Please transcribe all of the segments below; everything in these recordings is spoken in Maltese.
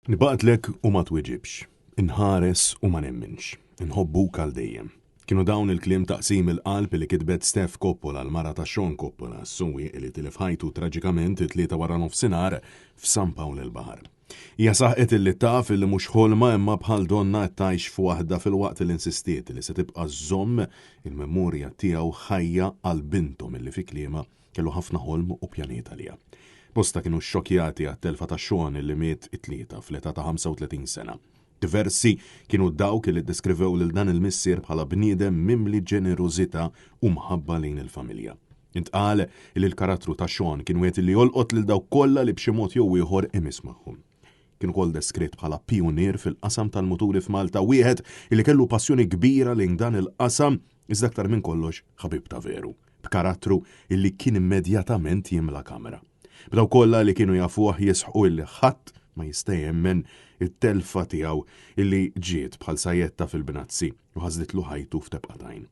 Nibgħatlek u ma twiġibx, inħares u ma nemminx, inħobbuk għal dejjem. Kienu dawn il-kliem ta' qsim il-qalb li kitbet Steph Coppola, l-mara ta' Sean Coppola, s-sewwieq li tilef ħajtu traġikament it-Tlieta waranofsinhar f'San Pawl il-Baħar. Hija saħqet illi taf illi mhux ħolma imma bħal donnha qed tgħix f'waħda filwaqt li insistiet li se tibqa' żżomm il-memorja tiegħu ħajja għal binthom illi fi kliemha Kellu ħafna ħolm u pjanijiet għaliha. Bosta kienu xxokkjati għat-telfa ta' Sean li miet it-Tlieta fl-età ta' 35 sena. Diversi kienu dawk li ddeskrivew lil dan il-missier bħala bniedem mimli ġenerożità u mħabba lejn il-familja. Intqal li l-karattru ta' Sean kien wieħed li jolqot lil dawk kollha li b'xi mod jew ieħor imiss magħhom. Kien ukoll deskritt bħala pijunier fil-qasam tal-muturi f'Malta, wieħed li kellu passjoni kbira lejn dan il-qasam iżda aktar minn kollox ħabib ta' veru, b'karattru illi kien immedjatament jimla kamra. B'dawk kollha li kienu jafuh jisħqu illi ħadd ma jista' jemmen it-telfa tiegħu illi ġiet bħal sajjetta fil-bnazzi u ħażlitlu ħajtu f'tebqa t'għajn.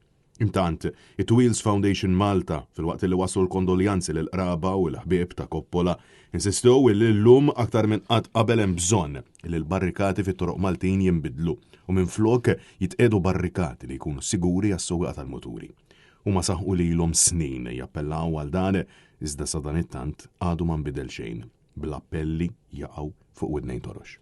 Intant, it-Wheels Foundation Malta, filwaqt li wasslu l-kondoljanzi lill-qraba u l-ħbieb ta' Coppola, insistew illi llum aktar minn qatt qabel hemm bżonn li l-barrikati fit-toroq Maltin jinbidlu u minflok jitqiegħdu barrikati li jkunu siguri għas-sewwieqa tal-muturi. Huma saħqu li ilhom snin jappellaw għal dan iżda sadanittant għadu ma nbidel xejn, bl-appelli jaqgħu fuq widnejn torox.